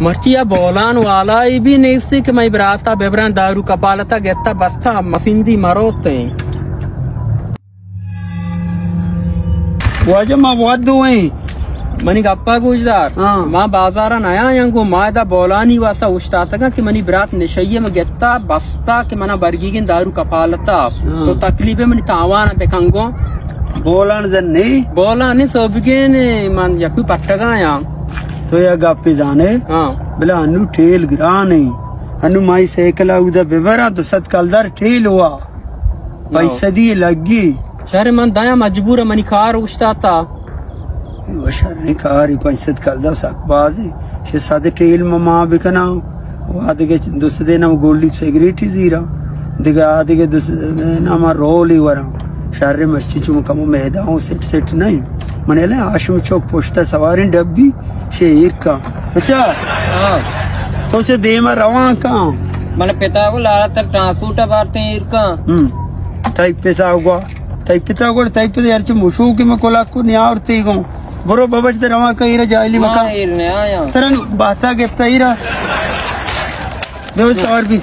مرچی آ بولان والا ای بھی نیستی کہ مئی براتا ببران دارو کپالتا گتا بستا مفندی مروتیں۔ واجہ ما وعدو ہیں۔ منی گپا گوش دار۔ ہاں۔ ما بازارا نیا آیاں گو ما ادا بولانی واسا اوشتاتگاں کہ منی برات نشئی ما گتا بستا کہ منا برگیگیں دارو کپالتا۔ ہاں۔ تو تکلیف منی تاوان بکن گو۔ بولان زن نہیں؟ بولان نہیں، سو بگین من یکو پٹگا آیاں۔ تو یا گپی زانے؟ ہاں۔ بلا انو ٹیل گران ہیں۔ انو مائی سائیکل اودا ببرا دو سد کلدار ٹیل ہوا۔ پنچ سدی لگی۔ شر من دایا مجبور منی کار اوشتاتا۔ و شر کاری پنچ سد کلدار سک بازی۔ شش سد ٹیل ما ما بکناں۔ و دگہ دو سدے نم گولی سگریٹی زیرا۔ دگہ آ دگہ دو سدے نم رولی وراں۔ شر مرچی چون کمو میدان سٹ سٹ نہیں۔ من الے آشم چوک پشت سواریں ڈبی شیر کا۔ اچھا۔ ہاں۔ تو چہ دیما روان کن؟ من پتا گو لالا تر ٹرانسپورٹ بارتے ایر کن۔ ہم۔ تئی پتا گو، تئی پتا گو، تئی پتا یار چہ مشوک میں کلا کو نیاور تی گو۔ برو بابا چہ روان کن ایرا جاہلی مکان۔ ایر نے آیا۔ ترن باتا گپتا ایرا۔ دو سوار بھی۔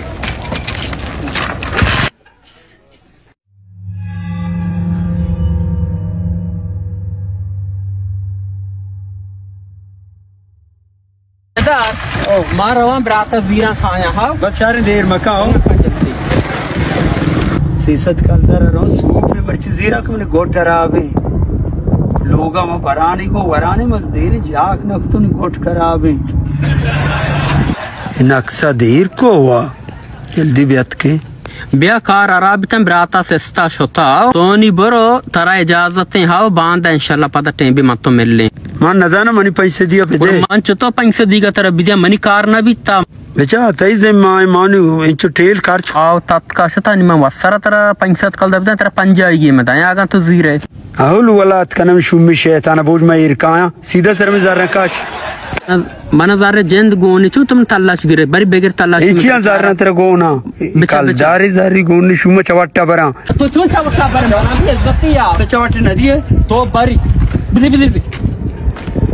او۔ ما روان برات زیران کایاں، ہاو۔ بس شاریں دیر مکا، ہاو۔ سیصد کلدار رو سوپ مرچی زیران کہ من گوٹ خراب ہیں۔ لوگا ما برانی کو ورانی ما دیر جاک نکتون گوٹ خراب ہیں۔ ان اکسا دیر کو ہوا۔ جلدی بیت کے۔ بیا کار ہراب بیتن براتا سستا شتا۔ تو نی برو ترا اجازت ہیں ہاو باندا انشاءاللہ پدا ٹیم بی من تو ملیں۔ من نزانم منی پنچ سدی بدے۔ من چتو پنچ سدی گا ترا بدیا منی کار نہ بیتا۔ بچا تئی ذمہ ہے مانو انچو ٹیل کار چو۔ آو تتکا شتا نی من وسرا ترا پنچ سد کلدار بدن ترا پنجائی گی مدایا اگاں تو زیرے۔ اول ولات کنم شومی شیطان بوج ما ایر کایاں۔ سیدھا سر میں زر کاش۔ من زر جند گونی چو تم تلاش گرے، بری بگر تلاش ایچی زر ترا گونا۔ بچا، بچا۔ کلداری زری گونی شوم چوٹا براں۔ تو چون چوٹا براں؟ منا بھی عزت یا۔ تو چوٹ نہ دیے؟ تو بری۔ بلی، بلی، بلی۔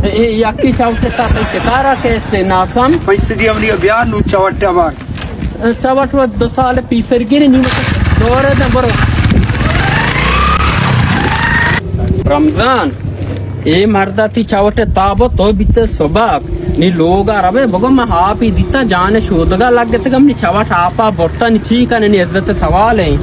اے، اے، یکی چوٹ تا تو چکارا کہتے ناسم۔ پیسے دی امنی بیا نو چوٹا بار۔ چوٹ و دو سال پیسر گیری نیم دورے دے برو۔ رمضان، اے مردا تی چوٹ تابو تو بیت سباک۔ نی لوگا روے بگو من آپی دیتا جان شودگا لگتگم نی چوٹ آپا برتا نی چی کنے نی عزت سوال ہیں۔